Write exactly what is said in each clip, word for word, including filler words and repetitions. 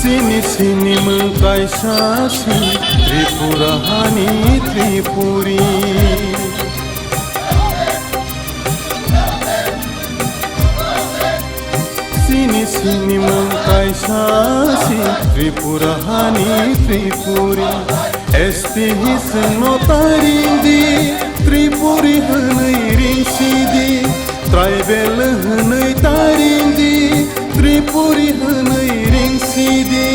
Sini sini mwng kaisa si Tripura hani Tripuri. Sini sini mwng kaisa si Tripura hani Tripuri. S T hi swngno tarindi, Tripuri hwnwi ringsidi. Tribal hwnwi tarindi, Tripuri hwnwi ringsidi.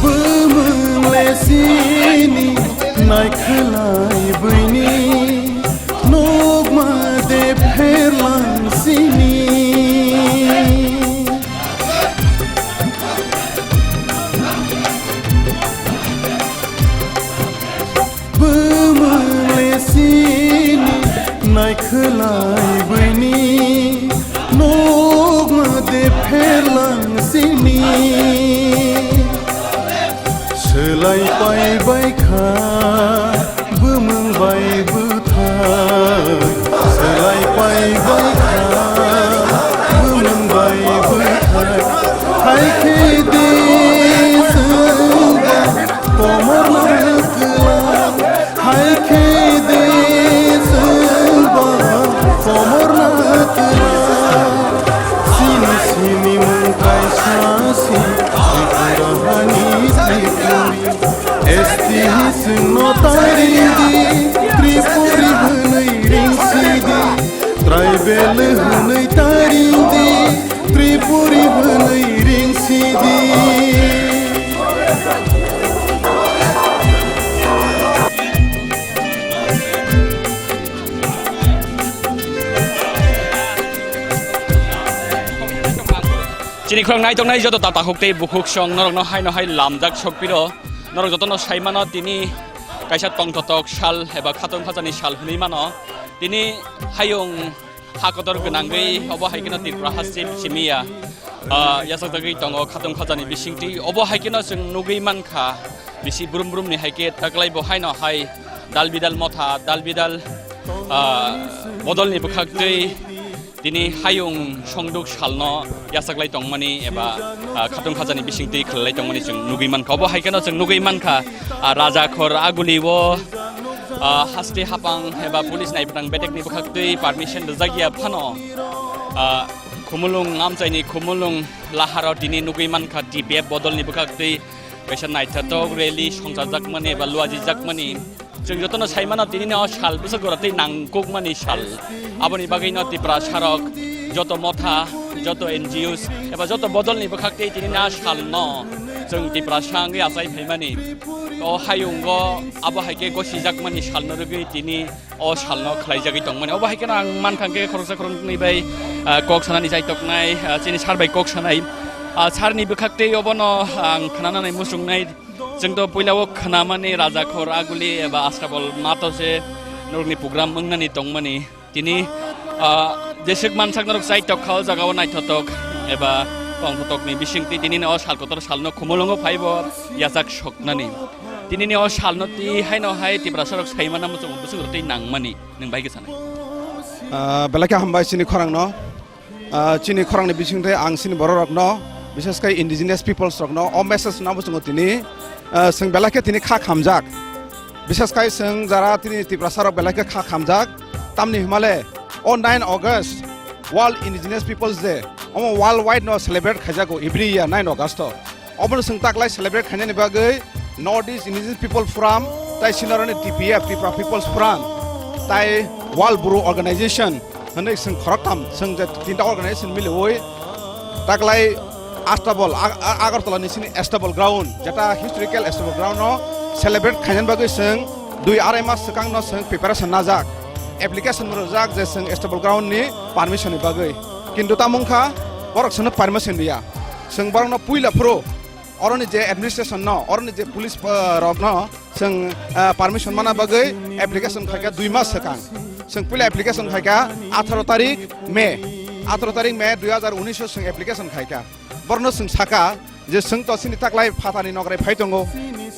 Bwmwng le sini naikhlai bwini, nukma de pherlang sini. Bwmwng le sini naikhlai bwini, nukma de pherlang sini. Swlai pai bai kha bwmwng bai bwthai, swlai pai bai kha bwmwng bai bwthai. Hai khe de chwng ba komorna kwlang, hai khe de chwng ba komorna kwlang. Sini sini mwng kaisa si Tripura hani Tripuri. S T hi chwngno tarindi, Tripuri hwnwi ringsidi. Tribal hwnwi tarindi, Tripuri hwnwi ringsidi. Chini khorang naitoknai joto tata huk tei bukhuk song norokno haino hai lamjak sokpiro. Norok jotono saimano tini kaisa tongthotok sal eba khatong khajani sal hwnwi mano. Tini hayung ha kotor gwnangwi obo hai kheno Tripura haste simiya, ah, yachakjagwi tongo khatong khajani bisingtwi. Obo hai kheno chwng nugwi mankha bisi brum brumni hai khe taklai bo haino hai dal bidal motha, dal bidal, ah, bodolni bwkhaktwi tini hayung songduk salno yachaklai tongmani eba, ah, khatong khajani bisingtwi khlailai tongmani chwng nugwi mankha. Obo hai kheno chwng nugwi mankha, ah, Rajakhor Aguli o, ah, haste hapang eba police naiphang betekni bwkhaktwi permission rwjakya phano, ah, Khumulwng amchaini Khumulwng laharo tini nugwi mankha T P F bodolni bwkhaktwi kaisa naithotok rally songchajakmani eba luajijakmani. Chwng jotono saimano, tinini o sal bwswk gora tei nangkukmani sal. Aboni bagwino Tiprasarok joto motha, joto N G Os eba joto bodolni bwkhak tei tinini a salno chwng Tiprasa wngwi achai phaimani. O hayungo abo hai khe gosijakmani salno rwgwi tini o salno khlaijagwi tongmani. Obo hai kheno ang mankha khe khoroksa khoroknwi bai, ah, kok sanani chaitoknai, ah, chini sir bai kok sanai. Ah, sir ni bwkhak tei obono ang khnanani muchungnai. Chwng to puila o khnamani Rajakhor Aguli eba Astabol mato se norokni program wngnani tongmani. Tini, ah, jeswk mansak norok chai tokkha o jaga o naithotok eba tongthotokni bisingtwi tini o sal kotor salno Khumulwngo phaibo yachak soknani. Nini o salno twi haino hai Tiprasa rok saimana muchung bwswk rok tei nangmani nwng bai khe sanai. Ah, belai khe hambai chini khorang no. Ah, chini khorang ni bising tei ang chini borok rok no, bishes kai indigenous peoples rok no o message no muchungo tini, ah, chwng belai khe tini kha khamjak. Bishes kai chwng jara tini Tiprasa rok belai khe kha khamjak. Tamni himale o nine August World Indigenous Peoples Day. Omo worldwide no celebrate khaijago every year nine August o. Obono chwng taklai celebrate khainani bagwi North East Indigenous People Forum, tai Sinaroni T P F, Tripura People's Front, tai World Bru Organization, hwnwi chwng khoroktham, chwng je tinta organization miliwi taklai Astabol, A-, A-, Agartala ni sini Astabol ground, jeta historical Astabol ground no celebrate khainani bagwi chwng dui arai mas swkang no chwng preparation najak, application rwjak je chwng Astabol ground ni permission ni bagwi, kintu tamo wngkha borok chwngno permission riya. Chwng borokno puila phuru oroni je administration no, oroni je police, ah, rok no chwng, ah, permission mana bagwi application khaikha dui mas swkang. Chwng puila application khaikha atharo tarik May, atharo tarik May dui hajar unis o chwng application khaikha. Borokno chwng saka je chwng to chini taklai phatani nokrai phai tongo,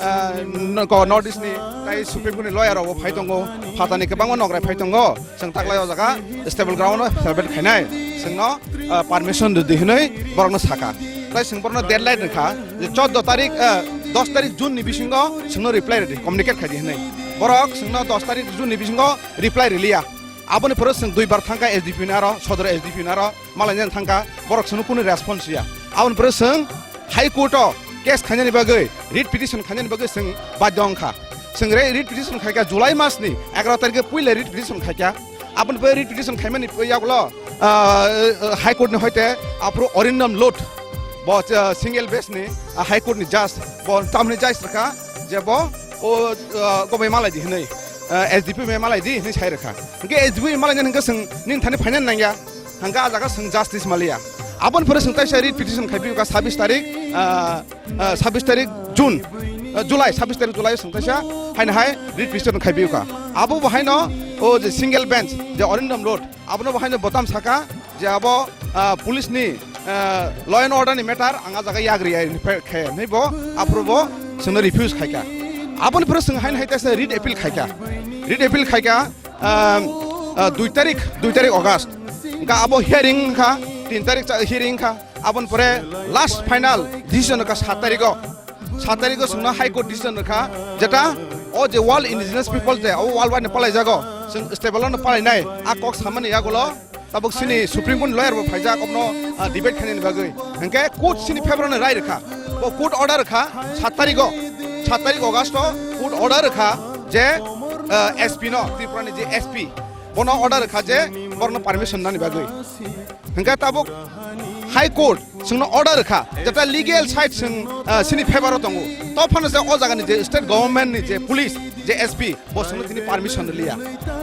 ah, no-, ko North East ni tai Supreme Court ni lawyer rok bo phai tongo, phatani kwbangma nokrai phai tongo. Chwng taklai o jaga stable ground o celebrate khainai, chwngno, ah, permission rwdi hwnwi borokno saka. Tai chwng borokno deadline rwkha je chordo tarik, ah, dos tarik June ni bisingo chwngno reply rwdi, communicate khaidi hwnwi. Borok chwngno dos tarik June ni bisingo reply rwliya. Aboni pore chwng duibar thangkha S D P ni aro, Sodor S D P ni aro malainani thangkha, borok chwngno kunu response ya. Aboni pore chwng High Court o case khainani bagwi, writ petition khainani bagwi chwng badhyo wngkha. Chwng re writ petition khaikha July mas ni egaro tarikhe puila writ petition khaikha. Aboni pore writ petition khaimani yagulo, ah, High Court ni hoite aphuru Arindam Lod, bo, ah, single bench ni, ah, High Court ni judge, bo tamni judge rwkha je bo, o, ah, go bai malai di hwnwi, ah, S D P bai malai di hwnwi sai rwkha. Hwnkhe S D P bai malai nani hwnkhe chwng nini thani phainani nangya. Hwnkhe ah jaga chwng justice maliya. Aboni pore chwng taisa writ petition khai phi kha sabis tarik, ah, ah, sabis tarik June, ah, July, sabis tarik July chwng taisa haino hai writ petition khai phi kha. Abo bo haino o je single bench je Arindam Lod, abono bo haino botam saka je abo, ah, police ni, ah, law and order ni matter ang ah jaga yagri ya ni phe-, khe ni bo aphuru bo chwngno refuse khai kha. Aboni pore chwng haino hai taisa writ appeal khai kha. Writ appeal khai kha, um, uh, dui tarik, dui tarik August. Hwnkha abo hearing wngkha, tin tarik cha-, hearing wngkha. Aboni pore last final decision wngkha sat tarigo. Sat tarigo chwngno High Court decision rwkha, jeta o je World Indigenous People Day, o world wide no palaijago. Chwng stable no palainai, a kok samani yagulo. Tabuk sini Supreme Court ni lawyer bo phaijak, obno, ah, debate khainani bagwi. Hwnkhe court sini favour ni rai rwkha. Bo court order rwkha sat tarigo, sat tarik August o court order rwkha je, ah, S P no, Tripura ni je S P, bono order rwkha je borokno permission nani bagwi. Hwnkhe tabuk High Court chwngno order rwkha, jeta legal side chwng, ah, sini favour o tongo. To phano se o jaga ni je state government ni je police, je S P, bo chwngno tini permission rwliya.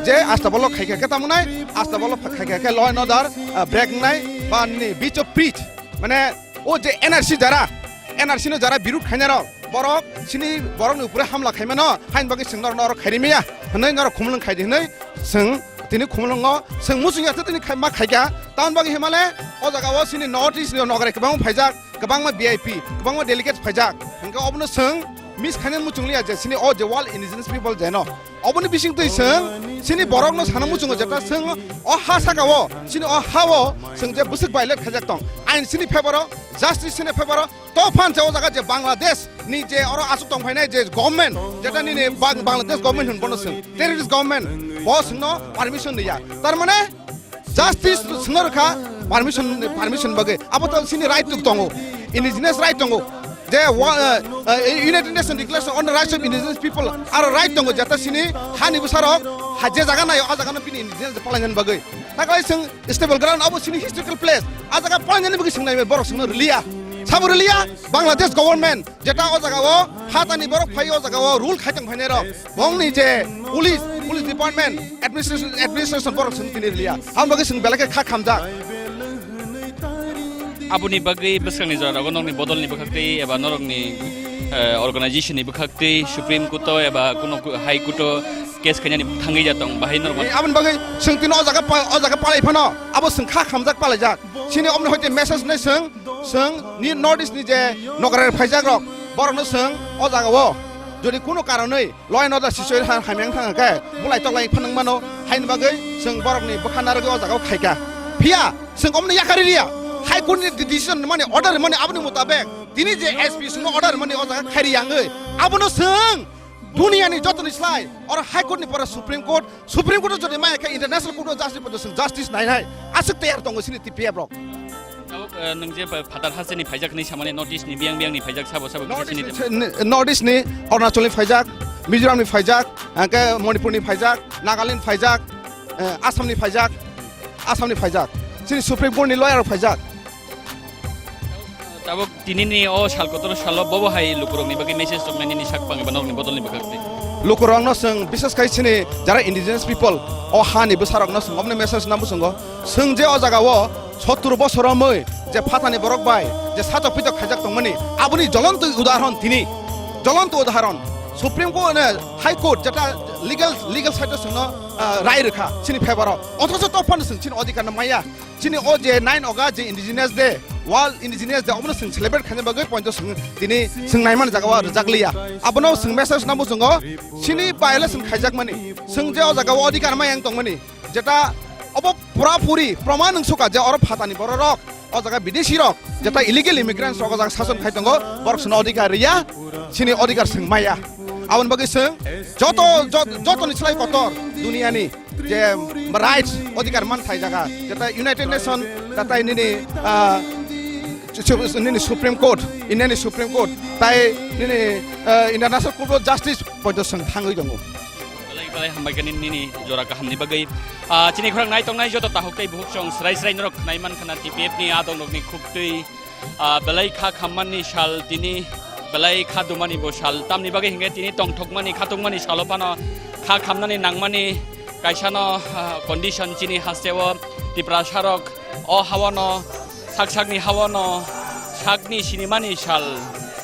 Je Astabol o khaikha khe tamo wngnai, Astabol o khaikha khe law and order, ah, break wngnai, ba ni beach of peace, mane o je N R C jara, N R C no jara birud khainai rok, borok sini borok ni upore hamla khaimano, hain bagwi chwng norok norok khairi maya hwnwi norok khumulwng khaidi hwnwi chwng tini khumulwngo chwng muchungya tini khai-, ma khaikha. Tamoni bagwi himale o jaga o sini North East ni nokrai kwbangma phaijak, kwbangma V I P, kwbangma delegates phaijak. Hwnkhe obono chwng miss khainani muchungliya je sini o je World Indigenous People Day no. Oboni bising twi chwng sini borokno sana muchungo jeta chwng o ha saka o, sini o ha o chwng je bwswk violate khaijak tong. Ain sini favour o, justice sini favour o, to phan je o jaga je Bangladesh ni je oro aswk tong phainai je government, jeta nini Bang-, Bangladesh government hwn bono chwng, terrorist government, bo chwngno permission riya. Tar mane justice chwngno rwkha permission, permission bagwi. Abo to sini right tongo, indigenous right tongo. Je wa-, eh, eh, United Nations Declaration on the Rights of Indigenous People, aro right tongo, jeta sini hani bwsarok ha je jaga nayo, a jaga no bini indigenous palainani bagwi. Taklai chwng stable ground, abo sini historical place. A jaga palainani bagwi chwng nai borok chwngno rwliya. Sabo rwliya, Bangladesh government, jeta o jaga o hatani borok phai o jaga o rule khai tong phainai rok. Bongni je police, police department, administration, administration borok chwng tini rwliya. Aboni bagwi chwng belai khe kha khamjak. Aboni bagwi bwskangni jora rogo nokni bodolni bwkhaktwi eba norokni, eh, organization ni bwkhaktwi Supreme Court o eba kuno ku-, High Court o case khainani thangwi ya tong bahai norok. Eh, aboni bagwi chwng tini o jaga pa-, o jaga palai phano abo chwng kha khamjak palaijak. Chini omni hoite message nai chwng, chwng ni North East ni je nokrai phaijak rok borokno chwng o jaga o Jodi kuno karonwi law and order situation ha-, hamya wng thang khe, bulai toklai phano wng mano, haini bagwi chwng borokni bwkha narwgwi o jagao khaikha. Phiya chwng omoni yakarwi riya, High Court ni decision mani, order mani, aboni mutabek tini je S P chwngno order mani o jaga khairi yangwi, abono chwng duniyani jotoni slai oro High Court ni pore Supreme Court, Supreme Court o jodi maya khe International Court of Justice photo chwng justice nainai aswk tayar tongo chini T P F rok. Tabuk, eh, nwng je pha-, phatar hasteni phaijak hinwi samani North East ni biyang biyang ni phaijak sabo sabo North kisa East sini ni, tamo. North East ni, Arunachal ni phaijak, Mizoram ni phaijak, hwnkhe Manipur ni phaijak, Nagaland phaijak, eh, Assam ni phaijak, Assam ni phaijak, chini Supreme Court ni lawyer rok phaijak. Tabuk tinini o sal kotor salo bobo hai lukurokni bagwi message toknai nini sak pang eba nokni bodolni bwkhak twi. Lukurokno chwng, bises khai chini jara indigenous people, o hani bwsarokno chwng oboni message nang bwswngo. Chwng je o jagao sottur bosor romwi je phatani borok bai je satok pitok khaijak tongmani, aboni jolonto udaharon tini. Jolonto udaharon. Supreme Court, eh, High Court jeta legal, legal side o chwngno, ah, rai rwkha chini favor o. Othocho tophano chwng chini odhikar no maya. Chini o je nine August je Indigenous Day, World Indigenous Day, obono chwng celebrate khaina bagwi poito chwng tini chwng naimani jagao rwjak liya. Abono chwng message nang bwswngo, chini violation khaijakmani, chwng je o jagao odhikar ma yang tongmani, jeta obo pura puri proman wng suka je oro phatani bororok, o jaga bidesi rok, jeta illegal immigrants rok o jaga sason khai tongo, borok chwngno odhikar riya, chini odhikar chwng maya. Aboni bagwi chwng joto, jot-, jotoni slai kotor duniyani je rights, odhikar man thai jaga, jeta United Nation, jeta nini, ah, su-, su-, nini Supreme Court, Indiani Supreme Court, tai nini, ah, International Court of Justice poito chwng thangwi tongo. Belai belai hambai khe nini, nini jora kahamni bagwi. Ah, chini khorang nai tongnai joto tahuk tei buhuk chwng srai srai norok khnai man khna T P F ni adong rokni khuktwi. Ah, belai kha khammani sal tini, belai kha dumani bo sal. Tamni bagwi hinkhe tini tongthokmani, khatungmani salo phano kha khamnani nangmani kaisano, ah, condition chini hasteo Tiprasarok o hawano, sak sakni hawano, sakni sinimani sal,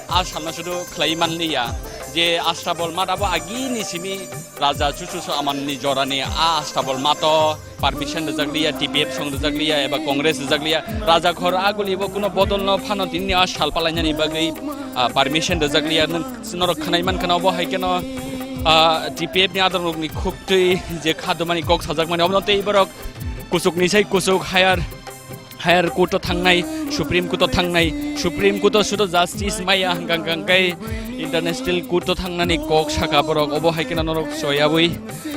a salno sudu khlai manliya. Je Astabol mat abo agini simi Raja Chuchuso Amanni jorani a Astabol mato permission rijak liya, T P F song rijak liya, eba Congress rijak liya. Raja khor aguli bo kuno bodol no phano tini a sal palainani bagwi, ah, permission rijak liya. Nwng norok khnai man khna obo hai kheno, ah, T P F ni adong rokni khuktwi je khadumani kok sajak mani obono tei borok kuchuk ni sai kuchuk higher, higher court o thangnai, Supreme Court o thangnai, Supreme Court o sudo justice maya hwnkha hwnkha khe international court o thangnani kok saka borok obo hai kheno norok choyabwi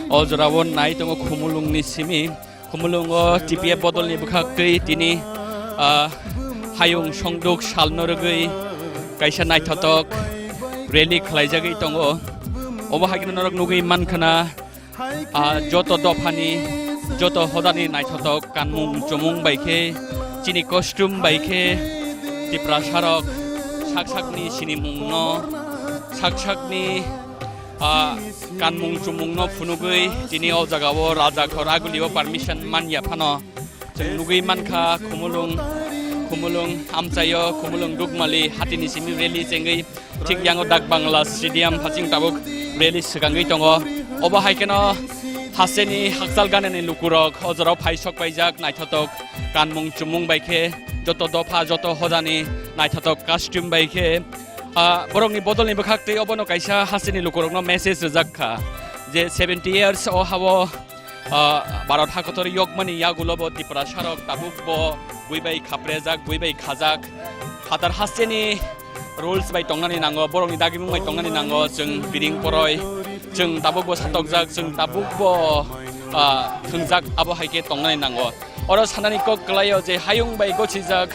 o jorao nai tongo Khumulungni simi. Khumulungo T P F bodolni bwkhak twi tini, ah, hayung songduk salno rwgwi kaisa naithotok rally khlaijagwi tongo. Obo hai kheno norok nugwi mankhana, ah, joto dophani, joto hodani naithotok kanmung chumung bai khe, chini costume bai khe Tiprasarok sak sakni sinimungno, sak sakni ah, kanmung chumungno phunugwi tini o jagao Raja Khor agulio permission manya phano chwng nugwi mankha. Khumulung, Khumulung amchaio, Khumulung Dukmali hatini simi rally chengwi thik yango Dak Bangla Stadium phaching tabuk rally swkangwi tongo. Obo hai kheno hasteni hakchal ganani lukurok o jorao phai sok paijak, naithotok kanmung chumung bai khe joto dopha, joto hodani naithotok costume bai khe, ah, borokni bodolni bwkhak twi obono kaisa hasteni lukurokno message rijak kha je seventy years o hao, ah, Bharat hakotor yokmani yagulo bo Tiprasarok tabuk bo bui bai khaprejak, bui bai khajak. Phatar hasteni rules bai tongnani nango, borokni dagimung bai tongnani nango, chwng biring poroi, chwng tabuk bo satokjak, chwng tabuk bo, ah, thwngjak, abo hai khe tongnani nango. Oro sanani kok kwlaio je hayung bai gochijak,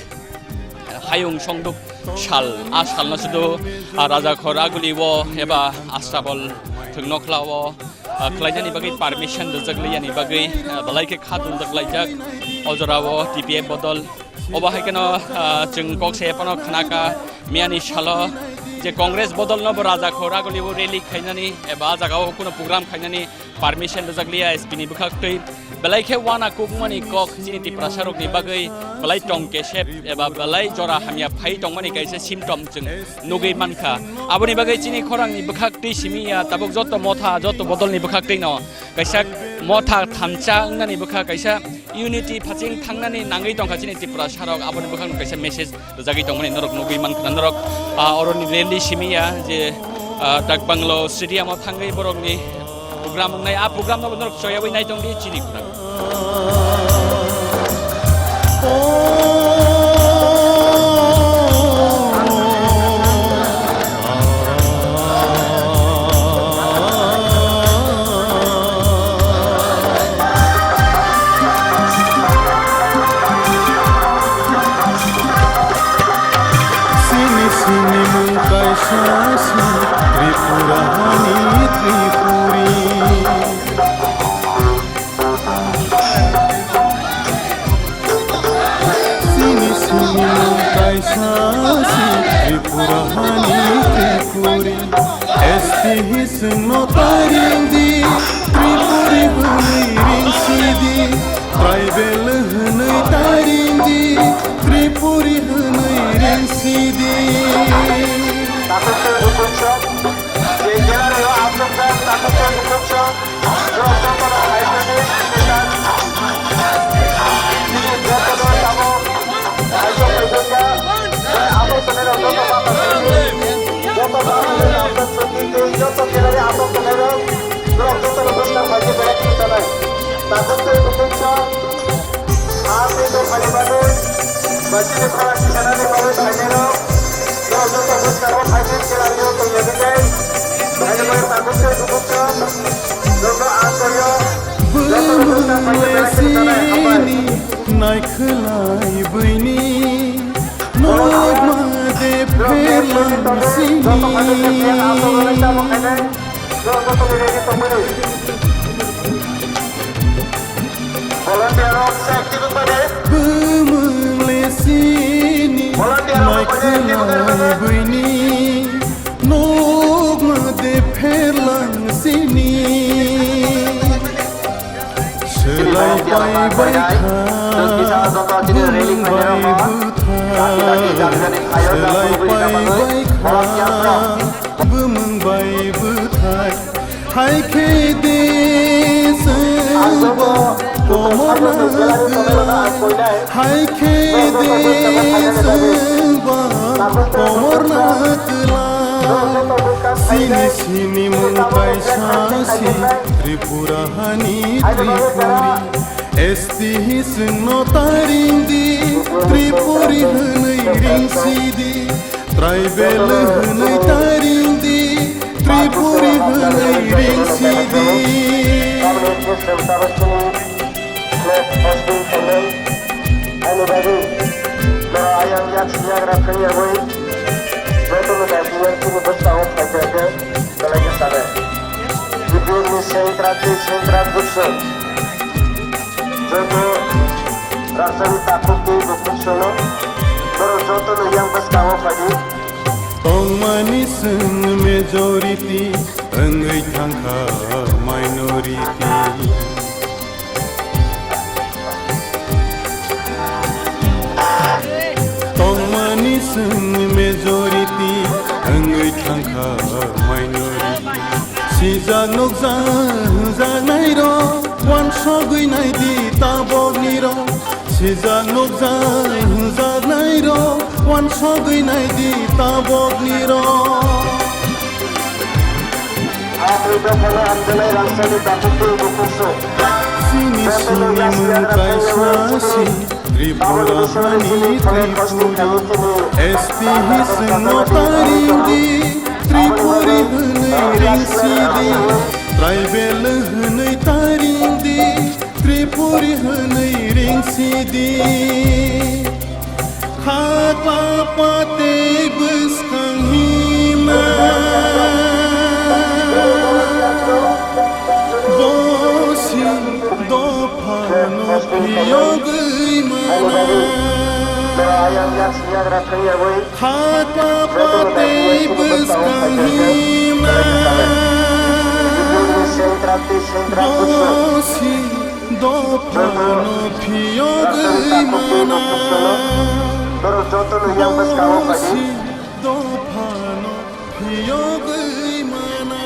hayung songduk sal, a salno sudu, ah, Raja Khor agulio eba Astabol thwngno khlao, ah, khlainani bagwi permission rijak liyani bagwi, ah, belai khe kha dunjak laijak o jorao T P F bodol. Obo hai kheno, ah, chwng kok se phano khnakha miyani salo je Congress bodolno bo Raja Khor agulio rally khainani eba a jagao kuno program khainani permission rijak liya S P ni bwkhak twi. Belai khe wana kukmani kok chini Tiprasarokni bagwi belai tong kesep eba belai jora hamya phai tongmani kaisa symptom chwng nugwi mankha. Aboni bagwi chini khorangni bwkhak twi simi ya tabuk joto motha, joto bodolni bwkhak twi no kaisa motha thansa wngnani bwkha, kaisa unity phaching thangnani nangwi tongkha chini Tiprasarok. Aboni bwkhakno kaisa message rwjagwi tongmani norok nugwi mankha norok, ah, oroni rally simi ya je Ah, Dak Banglo Stadium o thangwi borokni program wngnai, a program no norok choyawi naitong di chini khorang. Sini sini mung kaisa si Tripura hani Tripuri. Sini sini mung kaisa si Tripura hani Tripuri. S T hi sengno taring di, Tripuri hwnwi ring si di. Tribal hwnwi taring di, Tripuri hwnwi ring si di. Takhuk tei bukhuksa, je jera reo aswk jak, takhuk tei bukhuksa, borok jotono hai hwnwi sijak. Chini jotono tabuk hai khe phaijak ya, tei aswk tongnai rok joto bapa sidi, joto bapa sidi, joto jera reo aswk tongnai rok, borok jotono bwskang bai khe belai khe sanai. Takhuk tei bukhuksa, Aa tei tongphani bagwi, bai chini khorang tisanani bagwi phainairok, norok joto bwskango phaidi, chwla rwio tongya di tei, phaidi bagwi takhuk tei bukhuk khe, norokno ang korio, jotono bwskang phaidi belai kheno chanai, hambai. Bwmwng lesini naikhwlai bwini, nokma de pherlang sini. Joto phaidi tei tei ang korio tamo khainai, norok joto ni ready tongmani. Volunteer rok se active wngmani. Bwmwng lesini volunteer rok se active wngmani. Naikhwlai bwini nokma de pherlang sini. Chini volunteer rok bai bai kha. Chwng kisa joto chini rally khainai rok no. Dati dati jani jani khayo. Chwng kisa joto chini rally khainai rok no. Volunteer rok. Bwmwng bai bwthai. Hai khe de chwng bo komorna kwlai, hai khe de chwng bo komorna kwlai. Sini sini mung kaisa si Tripura hani Tripuri. S T hi chwngno taring di, Tripuri hwnwi ring si di. Tribal hwnwi taring di, Tripuri hwnwi ring si di. Ani bagwi norok ayang yak siyagra thangyawi jotono dabi yak chini bwskango phaikha khe belai khe sanai. Bipirni sengkrak tei sengkrak bwswk. Joto rajani takhuk tei bukhuk sono borok jotono yang bwskango phaidi. Tongmani chwng majority wngwi thangkha minority. Tongmani chwng majority wngwi thangkha minority. Sijak nukjak hwnjaknairok, uansugwi naidi taboknirok. Sijak nukjak hwnjaknairok, uansugwi naidi taboknirok. Aphuru dophano hamjaknai rangchakni takhuk tei bukhuk sok. Chini sini mung kaisa si. Tripura hani Tripuri, S T hi chwngno taring di, Tripuri hwnwi ring si di, tribal hwnwi taring di, Tripuri hwnwi ring si di. Hakla patwi bwskang hima, bosi dophano phiyogwi mana. Hakla patwi bwskang hima, bosi dophano phiyogwi mana. Bosi dophano phiyogwi mana.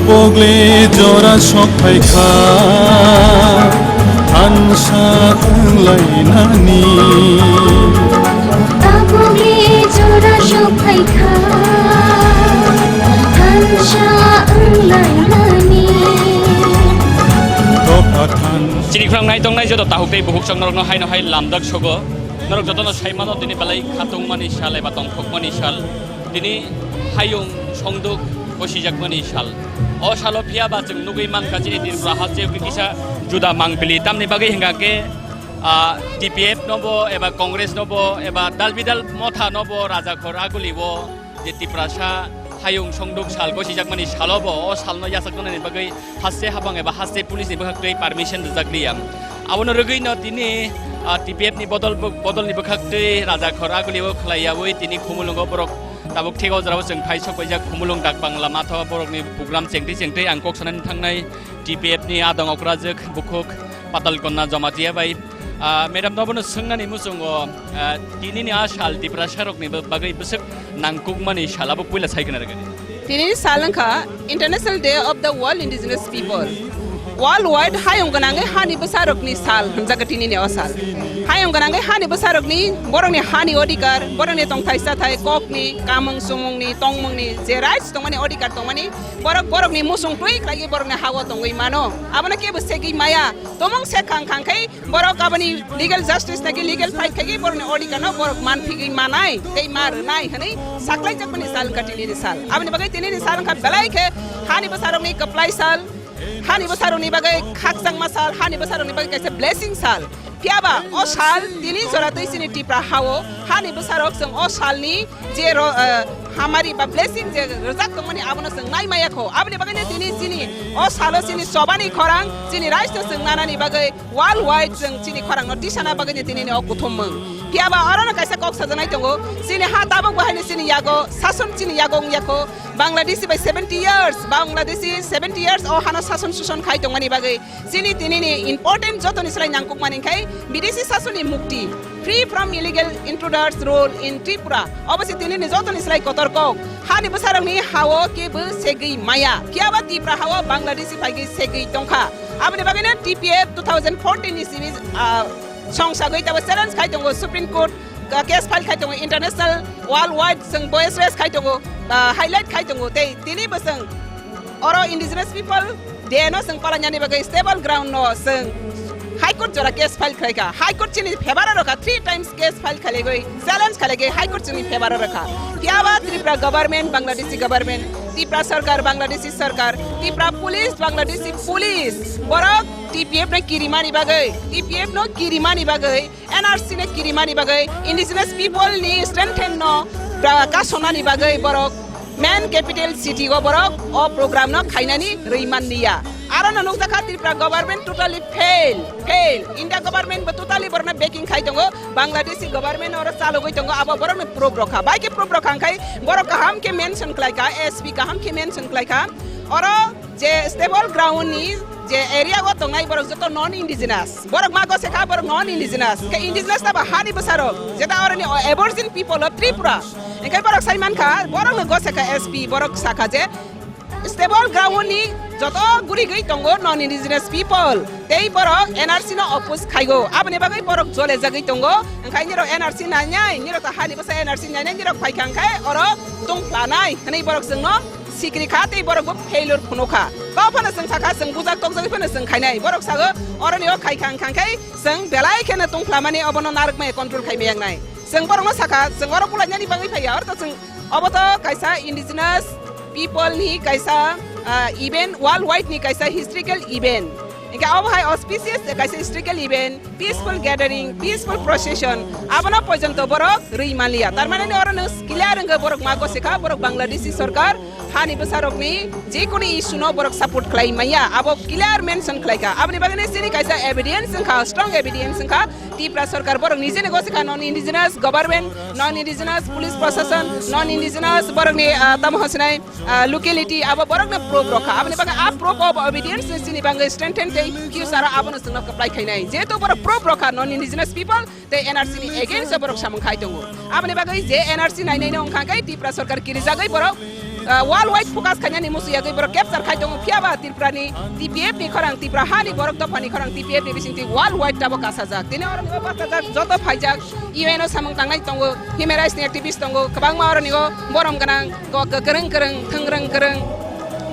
Pogli jora sok phaikha, thansa wnglainani. Tabugli jora sok phaikha, thansa wnglainani. Dopha than- Chini khorang naitongnai joto tahuk tei bukhuk chwng norokno haino hai lamdak sogo. Norok jotono sai mano tini belai khatungmani sal eba tongthokmani sal. Tini hayung songduk gosijakmani sal. O salo phiya ba chwng nugwi mankha chini Tripura haste kisa juda mangpili. Tamni bagwi hwnkha khe, ah, T P F no bo eba Congress no bo eba dal bidal motha no bo raja khor aguli bo je Tiprasa hayung songduk sal gosijakmani salo bo o salno yachaknani bagwi haste habang eba haste police ni bwkhak twi permission rijak liya. Abono rwgwi no tini, ah, T P F ni bodol bo-, bodol ni bwkhak twi raja khor aguli o khlai yaui tini Khumulwngo borok tabuk thik o jora o chwng phai sok paijak Khumulwng dak bangla matho borok ni program chengtwi chengtwi ang kok sanani thangnai T P F ni adong okrajwk bukhuk Patal Konna Jamatia bai. Ah, madam no bono swngnani muchungo, ah, tini ni a sal Tiprasa rok ni bagwi bwswk nangkukmani sal abo puila sai khna rwgwi. Tini sal wngkha International Day of the World Indigenous People. Worldwide hayung gwnangwi hani bwsarokni sal hwnjago tinini o sal. Hayung gwnangwi hani bwsarokni, borokni hani odhikar, borokni tongthai chathai, kokni, kamung sumungni, tongmungni je rights tongmani, odhikar tongmani, borok borokni musung twi khlaiwi borokni ha-o tongwi mano. Abono kebo segwi maya. Tomung se khang khang khai borok aboni legal justice naki legal fight khai borokni odhikar no borok man phigwi manai tei ma rwnai hwnwi saklai jakmani sal wngkha tinini sal. Aboni bagwi tinini sal wngkha belai khe hani bwsarokni kwplai sal, hani bwsarokni bagwi khakchangma sal, hani bwsarokni bagwi kaisa blessing sal. Phiya ba o sal tini jora twi chini Tipra ha-o hani bwsarok chwng o salni je ro-, eh, hamari ba blessing je rwjak tongmani abono chwng nai maya kho. Aboni bagwino tini chini o salo chini chobani khorang chini raijno chwng nanani bagwi worldwide chwng chini khorangno tisana bagwino tinini o kuthum mung. Phiya ba orono kaisa kok sajaknai tongo, chini ha tabuk bo haino chini yago sason chini yago wngya kho. Bangladeshi bai seventy years, Bangladeshi seventy years o hano sason suson khai tongmani bagwi chini tinini important jotoni slai nangkukmani khai Bidesi sasoni mukti, free from illegal intruders rule in Tripura. Obo se tinini jotoni slai kotor kok. Hani bwsarokni ha-o kebo segwi maya. Phiya ba Tipra ha-o Bangladeshi phaigwi segwi tongkha. Aboni bagwino T P F two thousand fourteen ni simi, ah, songsagwi tabo challenge khai tongo Supreme Court, ah, case file khai tongo, international worldwide chwng voice raise khai tongo, ah, highlight khai tongo. Tei tini bo chwng oro indigenous people Day no chwng palanyani bagwi stable ground no chwng High Court jora case file khlaikha. High Court chini favor o rokha, three times case file khailaigwi challenge khailaigwi High Court chini favor o rokha. Phiya ba Tripura government, Bangladeshi government, Tripura sarkar, Bangladeshi sarkar, Tripura police, Bangladeshi police, borok T P F no kirimani bagwi, T P F no kirimani bagwi N R C no kirimani bagwi indigenous people ni strengthen no, ah, kasonani bagwi borok main capital city o borok o program no khainani rwi manliya. Aro no nukjakha Tripura government totally fail, fail. India government bo totally borokno backing khai tongo. Bangladeshi government oro chalogwi tongo, abo borokni proof rokha. Bai khe proof rokha hwnkhe borok kaham khe mention khlaikha, S P kaham khe mention khlaikha. Oro je stable ground ni je area o tongnai borok joto non indigenous. Borok ma gose kha borok non indigenous. Khe indigenous ta ba hani bwsarok. Jeta oroni aborigine people of Tripura. Engkai borok sai mankha, borok no gose kha S P, borok sakha je stable ground ni joto gurigwi tongo non indigenous people. Tei borok N R C no oppose khaigo. Aboni bagwi borok jole jagwi tongo. Engkai nirok N R C nainai, nirok ta hani bwsa N R C nainai, nirok phaikha engkai oro tong planai. Hwnwi borok chwngno sikri kha tei borok bo failure phunukha. Kok phano chwng sakha, chwng bujak tokjagwi phano chwng khainai. Borok sago oroni o khaikha wngkha khe chwng belai kheno tongphlamani obono narwkmaya control khaimaya wngnai. Chwng borokno sakha, chwng oro kulainani bagwi phaiya, oro to chwng obo to kaisa indigenous people ni kaisa, ah, event, worldwide ni kaisa historical event. Hingke obo hai auspicious kaisa historical event, peaceful gathering, peaceful procession, abono porjonto borok rwi manliya. Tar mane oro no clear wngkha borok ma gose kha, borok Bangladeshi sorkar hani bwsarokni jekunu issue no borok support khlai manya, abo clear mention khlai kha. Aboni bagwi no chini kaisa evidence wngkha, strong evidence wngkha, Tripura sorkar borok nije ni gose kha non indigenous government, non indigenous police proshashan, non indigenous borokni, ah, tamo hwnsinai, ah, locality, abo borokno proof rokha. Aboni bagwi a proof of evidence ni chini bagwi strengthen tei future o abono chwngno kwplai khainai. Jehetu borok proof rokha non indigenous people tei N R C ni against o borok samung khai tongo. Aboni bagwi je N R C nainai no wngkha khe Tripura sorkar kirijagwi borok ah, world wide focus khainani musu yagwi borok capture khai tongo, phiya ba Tripura ni T P F ni khorang, Tripura ha ni borok dopha ni khorang, T P F ni bising twi world wide tabok kasajak. Tini oro ni bo bachajak joto phaijak, U N o samung tangnai tongo, human rights ni activist tongo, kwbangma oro ni o borom gwnang, ko-, kwrwng kwrwng, thwngrwng kwrwng,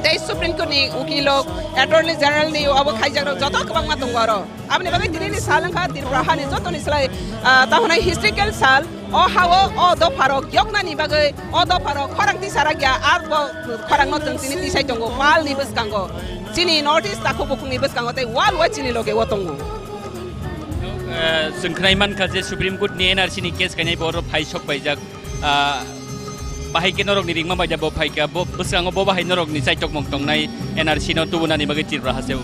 tei Supreme Court ni ukil rok, Attorney General ni obo khaijak rok joto kwbangma tongo oro. Aboni bagwi tini ni sal wngkha Tripura ha ni joto ni slai, ah, tamo hwnai historical sal. O ha-o, o dopharok yoknani bagwi, o dopharok khorang tisa rakya, arbo khorangno chwng tini tisai tongo, palni bwskango, chini North East takhuk bukhukni bwskango tei world wide chini loge o tongo. Eh, chwng khwnai mankha je Supreme Court ni N R C ni case khainai bo oro phai sok paijak. Ah, bahai khe norokni ringma baida bo phaikha, bo bwskango bo bahai norokni chaitokmung tongnai N R C no tubunani bagwi Tripura hasteo.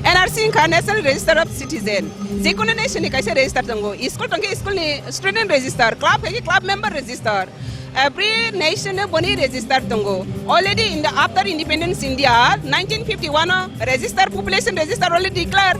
N R C wngkha National Register of Citizen. Jekunu nation ni kaisa register tongo. School tongkhe school ni student register, club khaikhe club member register. Every nation no boni register tongo. Already in the after independence India nineteen fifty-one o register, population register already declare.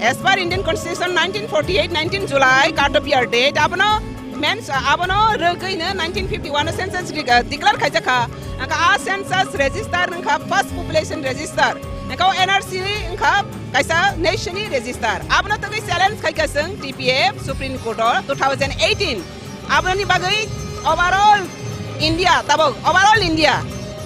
As per Indian Constitution nineteen forty-eight, nineteen July, cut off year date. Abono mens-, abono rwgwino nineteen fifty-one o census re-, uh, declare khaijakha. Angkha a census register wngkha first population register. Angkha o N R C wngkha kaisa nation ni register. Abono togwi challenge khaikha chwng T P F Supreme Court o two thousand eighteen. Aboni bagwi overall India, tabok overall India,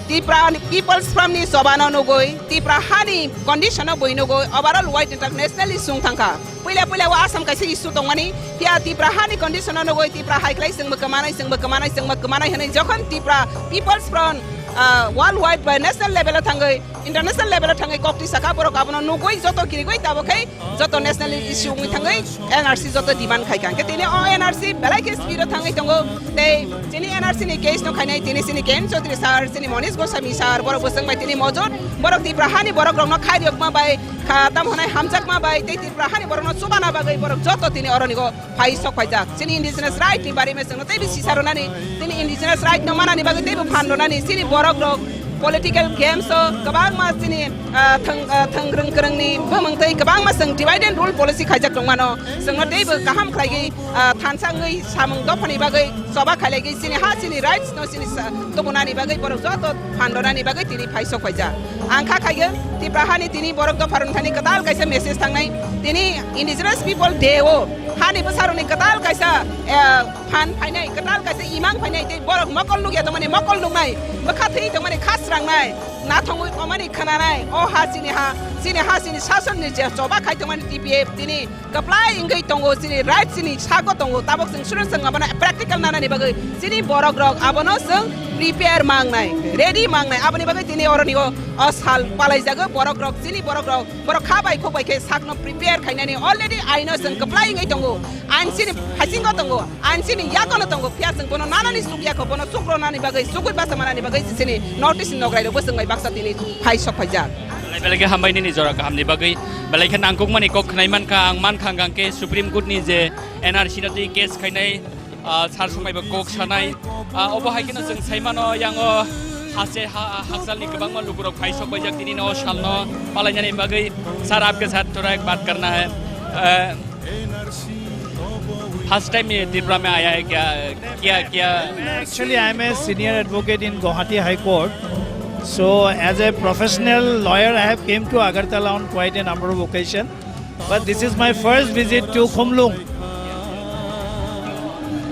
Tipra ni People's Front ni chobano nugwi, Tipra hani condition o bui nugwi, overall wide internationally sung thangkha. Puila puila o Assam kaisa issue tongmani, phiya Tipra hani condition o nugwi, Tipra hai khlai chwngbo kwmanai, chwngbo kwmanai, chwngbo kwmanai hwnwi jokhon Tipra People's Front, ah, world wide bai national level o thangwi, international level o thangwi kokti saka borok abono nugwi joto kirigwi tabok khai joto national issue wngwi thangwi N R C joto demand khai kha. Hwnkhe tini o N R C belai khe speed o thangwi tongo. Tei chini N R C ni case no khainai tini chini K N Chaudhary sir, chini Monish Goswami sir, borok bwswng bai tini mojot. Borok Tipra hani borok rokno khairiyokma bai kha, tam hwnai hamjakma bai tei Tipra hani borokno chubana bagwi borok joto tini oroni go phai sok phaijak. Chini indigenous right ni bari me chwngno teibo sisa rwnani, chini indigenous right no manani bagwi teibo phan rwnani, chini borok rok political games o kwbangma chini, ah, thwng, ah, thwng rwng kwrwng ni bumung tei kwbangma chwng divide and rule policy khaijak tongmano, chwngno teibo kaham khlaigwi, ah, thansa wngwi samung dophani bagwi choba khailagwi chini ha chini rights no chini sa-, tubunani bagwi borok joto phan rwnani bagwi tini phai sok phaijak. Ang kha khaigwi Tipra hani tini borok dopha rwngthani kwtal kaisa message thangnai, tini Indigenous People Day o hani bwsarokni kwtal kaisa, eh, phan phainai, kwtal kaisa imang phainai, tei borok mokol nukya tongmani mokol nuknai, bwkha thwi tongmani kha srangnai, nathongwi omani khwnanai, o ha chini ha, chini ha chini sasonni je choba khai tongmani T P F tini kwplai wngwi tongo, chini right chini sago tongo, tabok chwng suru chwng abono practical nanani bagwi chini borok rok abono chwng prepare mangnai, ready mangnai, aboni bagwi tini oroni o, o sal palaijago borok rok, chini borok rok, borok kha bai khuk bai khe sakno prepare khainani already aino chwng kwplai wngwi tongo, ain chini haisingo tongo, ain chini yakono tongo, phiya chwng bono nanani chukya kho, bono chukronani bagwi, chukwi basa manani bagwi chini North East ni nograi rok bo chwng bai baksa tini phai sok phaijak. Belai belai khe hambai nini jora kahamni bagwi. Belai khe nangkukmani kok khwnai mankha, ang mankha hwnkhe Supreme Court ni je N R C no twi case khainai, ah, sar songmaibo kok sanai. Ah, obo hai kheno chwng saimano yango hase ha-, haksalni kwbangma lukurok phai sok baijak tini no salno palainani bagwi. Sir, aapke saath thoda ek baat karna hai. Ah, first time ye Tripura mein aaya hai kya? Kya, kya? Actually, I am a senior advocate in Guwahati High Court. So, as a professional lawyer, I have came to Agartala on quite a number of occasion. But this is my first visit to Khumlung.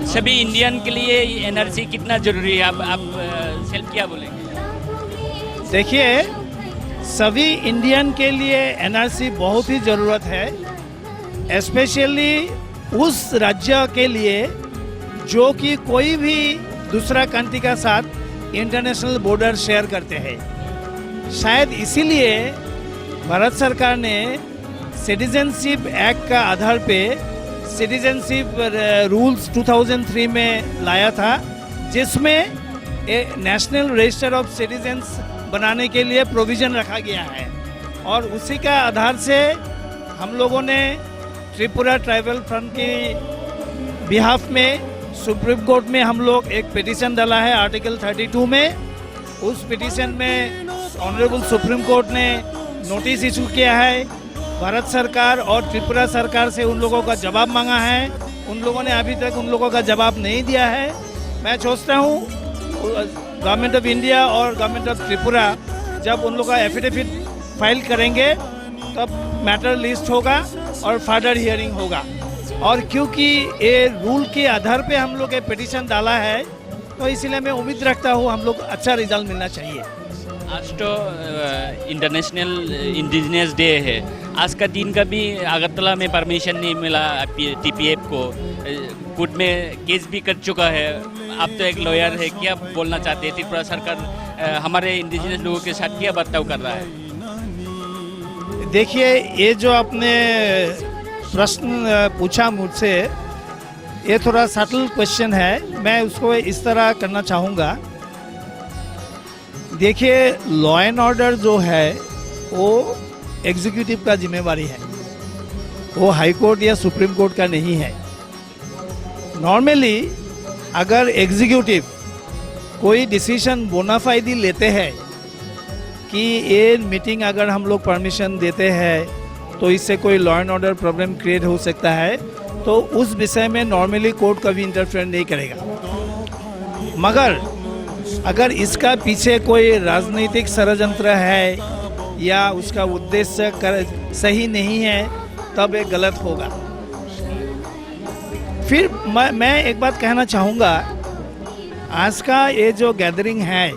सभी इंडियन के लिए ये एनआरसी कितना जरूरी है? आप, आप, अ, सेल्फ क्या बोलेंगे? देखिए, सभी इंडियन के लिए एनआरसी बहुत ही ज़रूरत है, स्पेशली उस राज्य के लिए जो कि कोई भी दूसरा कंट्री का साथ इंटरनेशनल बॉर्डर शेयर करते हैं। शायद इसीलिए भारत सरकार ने सिटीजनशिप एक्ट का आधार पे सिटीजनशिप, अ, रूल्स टू थाउजेंड थ्री में लाया था, जिसमें ए, नेशनल रजिस्टर ऑफ सिटीजन्स बनाने के लिए प्रोविजन रखा गया है। और उसी का आधार से हम लोगों ने त्रिपुरा ट्राइबल फ्रंट के बिहाफ में सुप्रीम कोर्ट में हम लोग एक पिटीशन डाला है आर्टिकल थर्टी टू में। उस पिटीशन में ऑनरेबल सुप्रीम कोर्ट ने नोटिस इशू किया है। भारत सरकार और त्रिपुरा सरकार से उन लोगों का जवाब मांगा है। उन लोगों ने अभी तक उन लोगों का जवाब नहीं दिया है। मैं सोचता हूँ गवर्नमेंट ऑफ इंडिया और गवर्नमेंट ऑफ त्रिपुरा जब उन लोग का एफिडेविट फाइल करेंगे, तब मैटर लिस्ट होगा और फर्दर हियरिंग होगा। और क्योंकि ये रूल के आधार पे हम लोग ये पिटीशन डाला है, तो इसीलिए मैं उम्मीद रखता हूँ हम लोग अच्छा रिजल्ट मिलना चाहिए। आज तो इंटरनेशनल इंडिजिनस डे है। आज का दिन का भी अगरतला में परमिशन नहीं मिला टीपीएफ को। कोर्ट में केस भी कर चुका है। आप तो एक लॉयर है, क्या बोलना चाहते हैं? त्रिपुरा सरकार हमारे इंडिजिनस लोगों के साथ क्या बर्ताव कर रहा है? देखिए, ये जो आपने प्रश्न पूछा मुझसे, ये थोड़ा सटल क्वेश्चन है। मैं उसको इस तरह करना चाहूँगा। देखिए, लॉ एंड ऑर्डर जो है, वो एग्जीक्यूटिव का जिम्मेवारी है, वो हाई कोर्ट या सुप्रीम कोर्ट का नहीं है। नॉर्मली अगर एग्जीक्यूटिव कोई डिसीजन बोनाफाइडी लेते हैं कि ये मीटिंग अगर हम लोग परमिशन देते हैं तो इससे कोई law and order problem create हो सकता है, तो उस विषय में नॉर्मली कोर्ट कभी इंटरफेयर नहीं करेगा। मगर अगर इसका पीछे कोई राजनीतिक षड्यंत्र है या उसका उद्देश्य कर, सही नहीं है, तब ये गलत होगा। फिर मैं, मैं एक बात कहना चाहूँगा, आज का ये जो गैदरिंग है,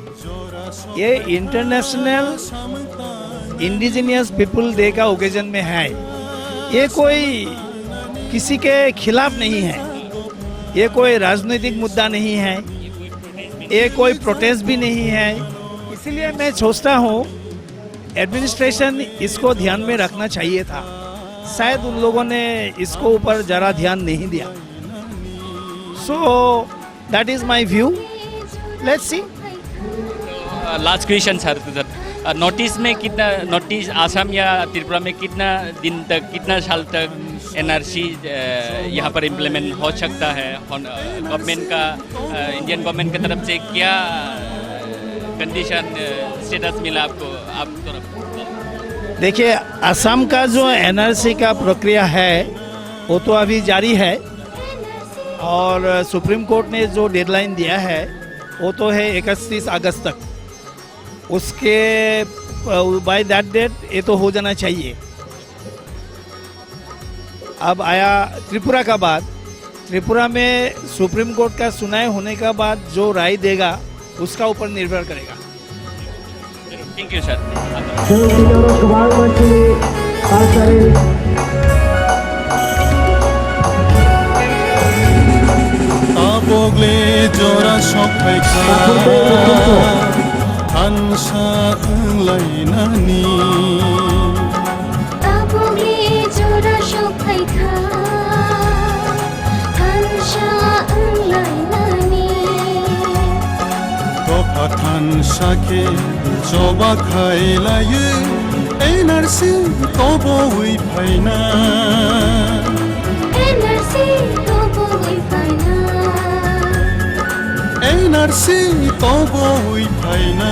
ये इंटरनेशनल इंडिजिनियस पीपल डे का ओकेजन में है। ये कोई किसी के खिलाफ नहीं है, ये कोई राजनीतिक मुद्दा नहीं है, ये कोई प्रोटेस्ट भी नहीं है। इसीलिए मैं सोचता हूँ, एडमिनिस्ट्रेशन इसको ध्यान में रखना चाहिए था, शायद उन लोगों ने इसको ऊपर ज़रा ध्यान नहीं दिया। So that is my view. Let's see. Last question sir, sir, north east में कितना, नॉर्थ ईस्ट, आसाम या त्रिपुरा में कितना दिन तक, कितना साल तक एनआरसी यहाँ पर इम्प्लीमेंट हो सकता है? गवर्नमेंट का, इंडियन गवर्नमेंट की तरफ से क्या कंडीशन, स्टेटस मिला आपको, आप तरफ? देखिए, असम का जो एनआरसी का प्रक्रिया है, वो तो अभी जारी है और सुप्रीम कोर्ट ने जो डेडलाइन दिया है, वो तो है इकतीस अगस्त तक। उसके, बाय दैट डेट ये तो हो जाना चाहिए। अब आया त्रिपुरा का बात। त्रिपुरा में सुप्रीम कोर्ट का सुनवाई होने का बाद जो राय देगा, उसका ऊपर निर्भर करेगा। Thank you sir. Tabokle jora sok phaikha, thansa wnglainani. Tabokle jora sok phaikha, thansa wnglainani. Dopha thansa khe choba khailaiwi, N R C tobowi phaina. N R C tobowi phaina. N R C tobowi phaina.